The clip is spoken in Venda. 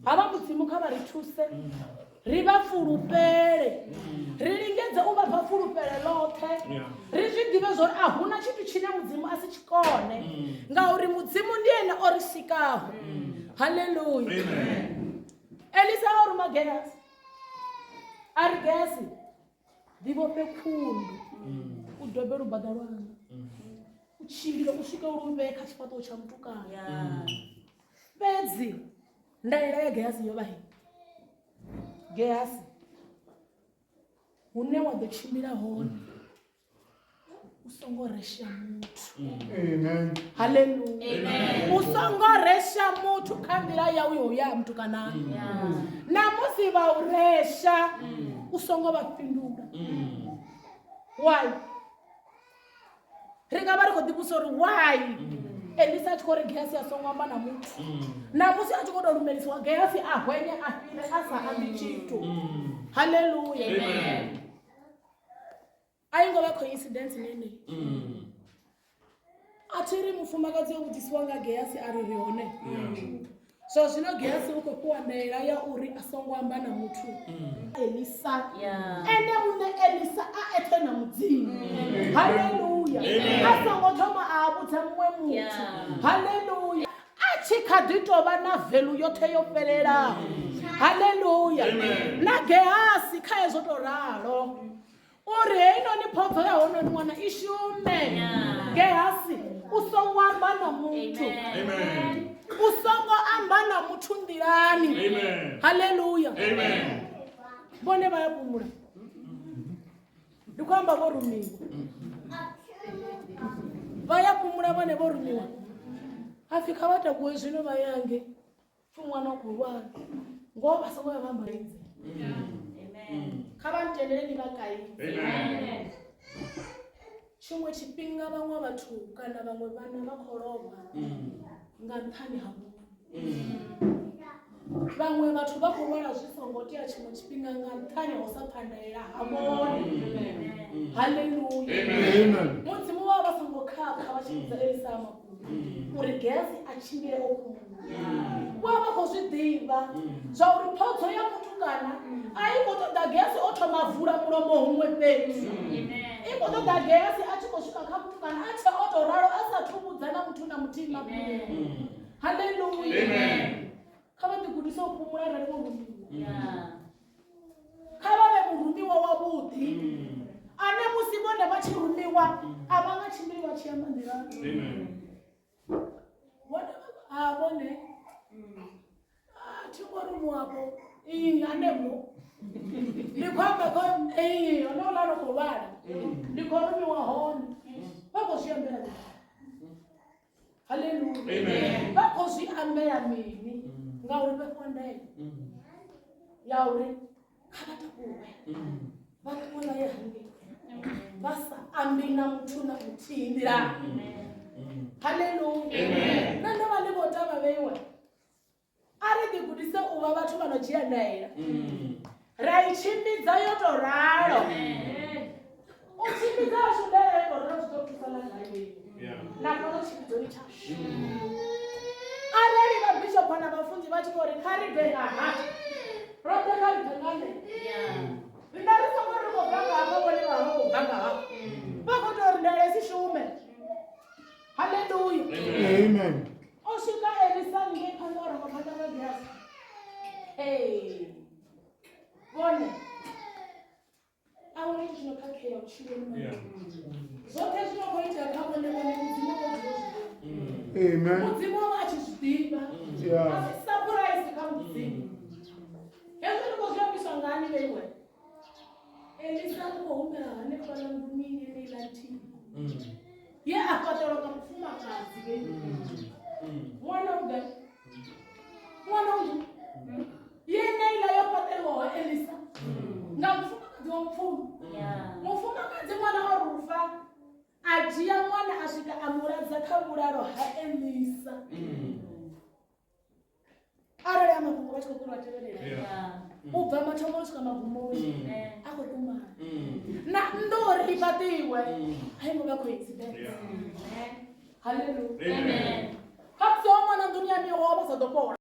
Havha Mudzimu kha vha ri thuse ri vha fulufhele, ri lingedze u vha fha fulufhelo ḽoṱhe, ri zwi ḓivhe zwori a huna tshithu tshine Mudzimu a si tshi kone, ngauri Mudzimu ndi ene o ri sikaho. Haleluya. Elisa o ruma Geasi a ri, Geasi, ḓivhofhe khundu u dobe lubaḓa lwanga u tshimbile u swike u lu vhee kha tshifhaṱuwo tsha mutukana. Fhedzi ndaela ya Geasi yo vha hei, Geasi, hune wa ḓo tshimbila hone u songo resha muthu. Amen. Haleluya. U songo resha muthu kha nḓila yau yo ya mutukanani. Na musi vha u resha u songo vha fhindula. Why? Ri nga vha ri khou ḓivhudzisa uri why Elisa a tshi khou ri Geasi a songo amba na muthu. Na musi a tshi khou tou lumelisiwa Geasi a hwenye a fhire a sa ambi tshithu. Haleluya. A i ngo vha coincidence nene. A thi ri mufumakadzi o vhudzisiwa nga Geasi a ri ri hone. Zwa zwino Geasi u khou fhiwa ndaela ya uri a songo amba na muthu. Elisa ene muṋe Elisa a ethe na Mudzimu. Haleluya. A songo thoma a vhudza muṅwe muthu. Haleluya. A tshi kha ḓi tou vha na velu yoṱhe yo fhelelaho. Haleluya. Na Geasi kha hezwo tou ralo. Uri heinoni phodzo ya hononi ṅwana i shume. Gehasi, u songo amba na muthu. U songo amba na muthu nḓilani. Haleluya. Vhone vha ya fhumula. Ndi khou amba vho rumiwa. Vha ya fhumula vhone vho rumiwa. Hapfi kha vha takuwe zwino vha yange. Pfi ṅwana u khou lwala. Ngoho vha songo ya vha amba. Kha vha ntendele ndi vha kaidze. Tshiṅwe tshifhinga vhaṅwe vhathu kana vhaṅwe vhana vha khou lovha nga nṱhani ha vhone. Vhaṅwe vhathu vha khou lwala zwi songo tea tshiṅwe tshifhinga nga nṱhani ha u sa pfa ndaela ha vhone. Haleluya. Mudzimu vha vha songo khakha vha tshi vhudza Elisa mafhungo uri Geasi a tshimbile o fhumula. Vha vha khou zwi ḓivha zwa uri phodzo ya mutukana a i khou ṱoḓa Geasi o thoma a vula mulomo huṅwe fhethu. I khou ṱoḓa Geasi a tshi khou swika kha mutukana a tshe o tou ralo a sa thu vhudza na muthu na muthihi mafhungo. Haleluya. Kha vha ḓigudise u fhumula arali vho rumiwa. Kha vha vhe murumiwa wavhuḓi ane musi vhone vha tshi rumiwa a vha nga tshimbili vha tshi amba nḓilani. Vhone a vhone a thi ngo rumiwa afho ii hanefho ndi khou amba kho ee honouḽa no khou lwala ndi khou rumiwa hone vha khou zwi ambela mini? Haleluya. Vha khou zwi ambela mini? Ngauri vha fhiwa ndaela ya uri kha vha takuwe vha ṱuwe vha ye hangei vha sa ambi na muthu na muthihi nḓilani. Haleluya. Nṋe ndo vha ndi khou tama vheiwe A ri ḓigudise u vha vhathu vha no dzhia ndaela ra i tshimbidza yo tou ralo. U tshimbidza hashu ndaela yo tou ralo zwi ḓo thusa na gai na fhano tshivhidzoni tshashu. Arali vha bishopo na vhafunzi vha tshi khou ri kha ri bve nga ha roṱhe kha ri bve nga nṋe riṋe ri songo ri khou bva nga hafha vhone vha vha khou bva nga hafha vha khou tea uri ndaela i si shume. Haleluya. Amen. O swika Elisa ngei phanḓa o ranga phanḓa nga Gehazi. Hey. Vhone. A huna tshithu tshino khakhea vhutshiloni mani. Zwoṱhe zwi no khou itea kha vhone vhone Mudzimu o vha zwi Amen. Mudzimu o vha a tshi zwi ḓivha. Yeah. A si surprise kha Mudzimu. Hezwo ndi khou zwi ambiswa ngani vheiwe? Elisa u khou humela hanefhaḽa nḓuni yeneiḽa nthihi ye a fhaṱelwa nga mufumakadzi vhe ṅwana u gai ṅwana u yeneiḽa yo fhaṱelwaho Elisa nga mufumakadzi wa mupfumi. Mufumakadzi ṅwana o rufa a dzhia ṅwana a swika a muladza kha vhulalo ha Elisa. Arali a mafhungo vha tshi khou kona u tevhelela u bva mathomoni u swika magumoni a khou ṱumana na nnḓu uri i fhaṱiwe a i ngo vha coincidence. Haleluya. Khamusi wa ṅwana nḓuni ya miwa vha sa ḓo fhola.